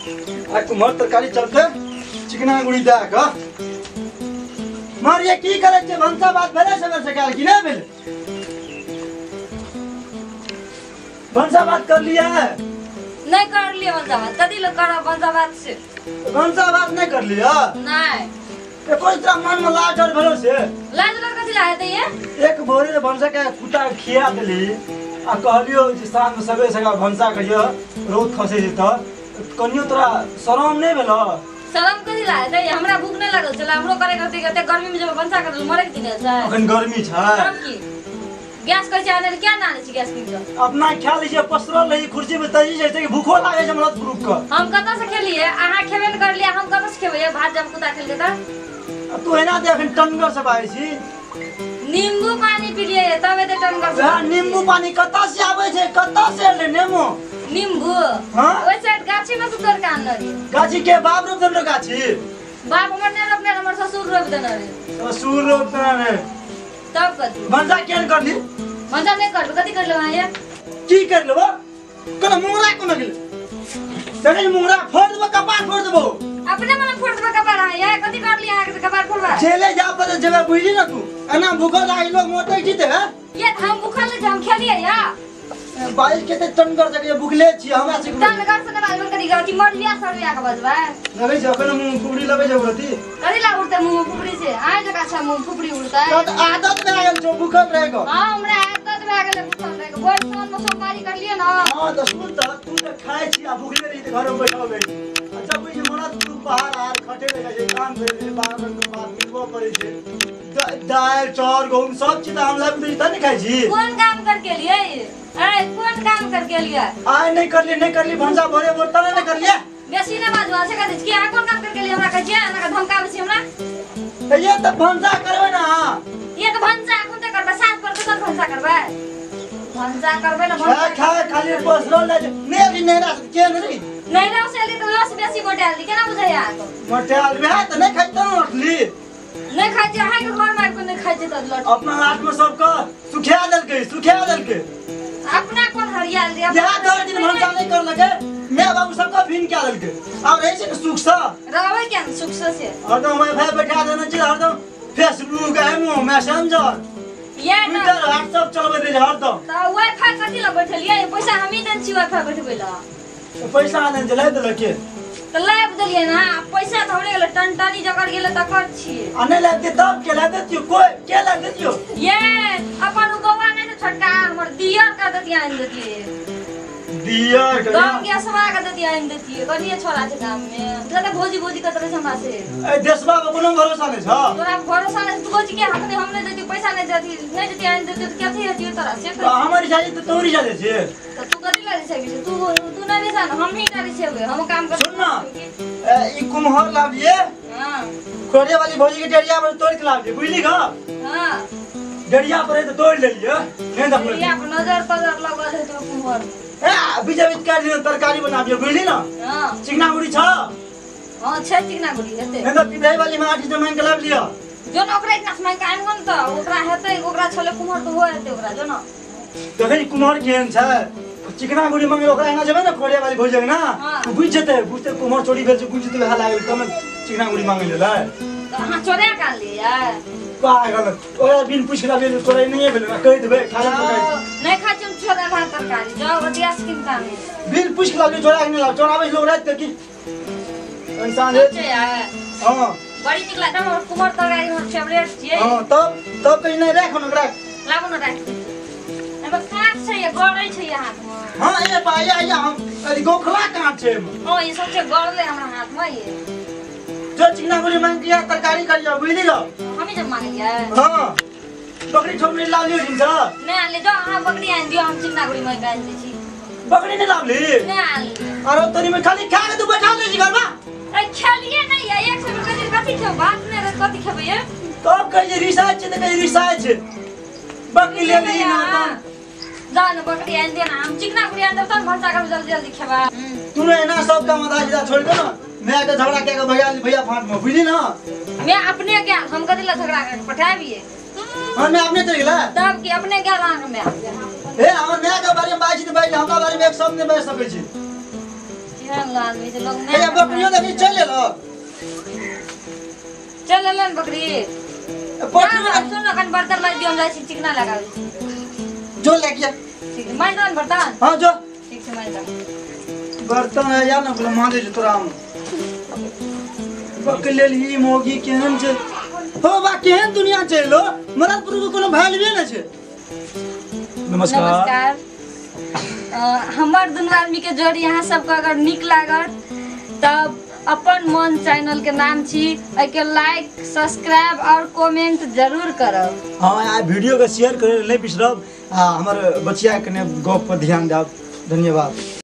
आ कुम्हर तरकारी चलते चिकना गुड़ी दए कऽ मारिया की करै छै भनसा भात भेलै सबेर सकाल कि नहि भेलै भनसा भात कर लिया नहीं कर लिया भनसा भात कथी लए करब भनसा भात से भनसा भात नहीं कर लिया नहीं एको तोरा मन में लाज डर भेलो से लाज डर कथी ला हेतै ये एक भोरे भनसा के कुटा खिया देली आ कहलियो जे साँझ में सबेर सकाल भनसा करियो रौद खसै छै तऽ कनियो तोरा शरम नहीं भेलो शरम कथी ला हेतै हमरा भूख नहीं लागल छलै हमरो करे करते एते गर्मी में जब भनसा करल मरे के दिन छै अखन गर्मी छै तब की गैस करै छै आने क्या ना आनै छी गैस कीन के अपना ख्याल छै पसरल रही कुर्सी में तजी छै कि भूखो लागे छै हमरा ग्रुप के हम कतऽ से खेलिए अहाँ खेबे न करलिए हम कतऽ से खेबै भात जब कुत्ता खेलकै तऽ तू एना दे अखन टनगर सब आइ छी नींबू पानी पी लिए तब एते टनगर से नींबू पानी कतऽ से आबै छै कतऽ से एलै नेमो नींबू हां ओइ साइड गाछी में से तोड़ के आनने रहियै गाछी के बाप रोप देने गाछी बाप हमर नहीं रोपने हमर ससुर रोप देने रहे ससुर रोप देने रहे तब कथी भनसा केहन करली भनसा नहीं करबे कथी कर लेबै अहाँ की कर लेबो कोना मुंगरा कोना गेलै देखै मुंगरा फोड़ देबो कपार फोड़ देबो अपने मन फोड़ देबो कपार अहाँ ये कथी करली अहाँ के कपार फोड़बा जेले जा पर जेबे बुझली ना तू एना भूखल लागल लोग मोटै छी ते ये हम भूखल नहीं हम खेलिए या बारिश के ते टनगर जगह भूखले छी हमरा से टनगर से ना बाजबे करी गलती मरलिया सरलिया के बजबै लगै छै अखन मुंह फुफड़ी लगै छै उड़ती कथी ला उड़ते मुंह फुफड़ी से आइ जका छै मुंह फुफड़ी उड़तै त आदत भए गेल छौ भूखल रहे के हां हमरा आदत भए गेलै भूखल रहे के भोर साँझ में सोमवारी करलिए ना हां त सुन त तू त खाइ छी आ भूखले रही त घर में बैठल रही अच्छा बुझ मरत तू बाहर आर खटे ले जाइ छै काम करे छै बाहर रंग के बात मिलबो पड़ै छै दाल चाउर गहूम सब चीज हम लाबि दै त नहीं खाइ छी कोन काम करके लिए ए कोन काम करके लिए आइ नहीं करली नहीं करली भनसा भरे भोर तने नहीं करलिए बेसी ना बाजू से कह दै छी कि अहाँ कोन काम करके लिए हमरा कहै छियै अहाँ के धमकाबै छी हमरा ये त भनसा करबै ना ये त भनसा अखन त करबै साँझ पर त भनसा करबै भनसा करबै ना भनसा खा खाली पसरल ले ने नैरा के नहीं नैरा से एली त ओस बेसी मोटायल दी केना बुझैया अहाँ के मोटायल भए त नहीं खाइ त उठली नहीं खाइ छी अहाँ के घर में आबि के नहीं खाइ छी त लट अपना हाथ में सबके सुखा देलकै सुखा देलकै अपना कोन हरियाल दी यहाँ 10 दिन भनसा नहीं कर लगे मैं बाबू सबका भीन क्या देलकै अब रहै छै ने सुख से रहबै क्या सुख से हरदम वाईफाई बैठा देने छै हरदम फेसबुक एमो मैसेंजर ये ट्विटर व्हाट्सएप चलबै रहै छै हरदम त वाईफाई कथी ल बैठलियै पैसा हमही देन छी वाईफाई बैठबै ल पैसा देन छै लाइब देलक के त लाइब देलियै ना पैसा त हमरे गेलै टनटनी जकर गेलै तकर छी आ नहीं लाइब दे तब के लाइब देतियो कोई के लाइब देतियो ये अपन उ बौआ नहीं त छोटका हमर दियर कर देतियै आनि देतियै दियर के गाम के सवा के देतियै आनि देतियै कनिए छोरा छै गाम में त भौजी भौजी करत रहै छै हमरा से ए देशबा के कोनो भरोसा नहीं छ तोरा भरोसा नहीं तू कहै छी कि हम नहीं देतियै पैसा नहीं देती नहीं देती आनि देतियै त कथी हेतियै तोरा से त हमर इच्छा त तोरी जाय छै त तू कथी लए छै तू तू नहीं रे हम ही डरे छेबै हम काम कर सुन ना ई कुम्हर लाबिए हां खोरे वाली भौजी के डरिया पर तोड़ के लाबिए बुझली ग हां डरिया पर है त तोड़ लेलिए नहीं देखलो डरिया पर नजर तजर लगल है तो कुम्हर ए बीजा बीज काट दियो तरकारी बनाबिए बुझली ना हां चिकना गुड़ी छ हां छै चिकना गुड़ी हेतै नहीं त पिपराई वाली माटी से मांग के लाब लियो जो न ओकरा इतना मांग के आनबो न त ओकरा हेतै ओकरा छले कुम्हर त हो हेतै ओकरा जो न देखै कुम्हर केहन छै चिकना गुड़ी मांगे ओकरा एना जेबै ना खोरे वाली भौजी ना तू बुझ जेतै बुझते कुम्हर चोरी भेल छै बुझ जेतै वएह लागल तब चिकना गुड़ी मांगे लेलै त अहाँ चोरा के आनलियै पागल ओकरा बिन पूछ के लाबिए तोरा नहीं भेल ना कहि देबै खाना पकाइ नहीं खाइ छी छोरा भात तरकारी जाओ बतिया से किन कामे बिन पूछ के लाबिए चोरा के नहीं लाब चोराबै लोग रात के की इंसान है हां बड़ी नीक लागत हमर कुम्हर तरकारी हमर फेवरेट छियै हां तब तब कहीं नहीं राख न ओकरा लाबू न राख एमे काँच छै ये गड़ै छै ये हाथ में हां ए पाया या हम अरे गोखला काँच छै एमे हां ई सब छै गड़ले हमरा हाथ में ये जो चिकना गुड़ी मांग के तरकारी करियो बुझली ग हमी जब मांगलियै हां बकरी ठोकनी लावली दिन छ नहीं आनली जो अहाँ बकरी आनि दियौ हम चिकना गुड़ी मांग के आनि दै छी बकरी नहीं लावली नहीं आनली अरे तोरी में खाली खा के तू बैठा ले छी घर में ए खेलिए नहीं ये एक सौ कथी कथी खेब बात नहीं रहे कथी खेबै ये तब कहि जे रिसाइ छै त कहि रिसाइ छै बकरी ले ली ना जा न बकरी आनि दे ना हम चिकना गुड़ी आनि देब तब भनसा करब जल्दी जल्दी खेबा तू ने एना सब काम आधा सीधा छोड़ के ना मैं के झगड़ा के भैया भैया फाट में बुझली ना मैं अपने गेल हम कथी ला झगड़ा करके पठाबिए हां मैं अपने चल गेला तब की अपने गेल अहाँ मैं ए हमर my के बारे में बाजि त बाजि हमरा बारे में एक शब्द नहीं बाजि सकै छी केहन आदमी छै लोग। ए बकरियो देखी चल लेलो। चल लेलन बकरी। बकरी सुन अखन बर्तन माज दियो, हम जाइ छी चिकना लगाबै। जो ले गया। ठीक माज दो बर्तन। हां जो। ठीक छै माज दो बर्तन है या ना बोले माजे जो तोरा हम। बकलेल ही मोगी केहन छै हो बा, केहन दुनिया छै लो, मरदपुर के कोनो वैल्यूए नै छै। नमस्कार। नमस्कार। हमर दुनू आदमी के जोड़ी यहाँ सबके अगर नीक लागत तब अपन मन चैनल के नाम छी, एहिके लाइक सब्सक्राइब और कमेंट जरूर करब। हाँ आ वीडियो के शेयर करे नहीं बिसरब, आ हमर बचिया के गप पर ध्यान देब। धन्यवाद।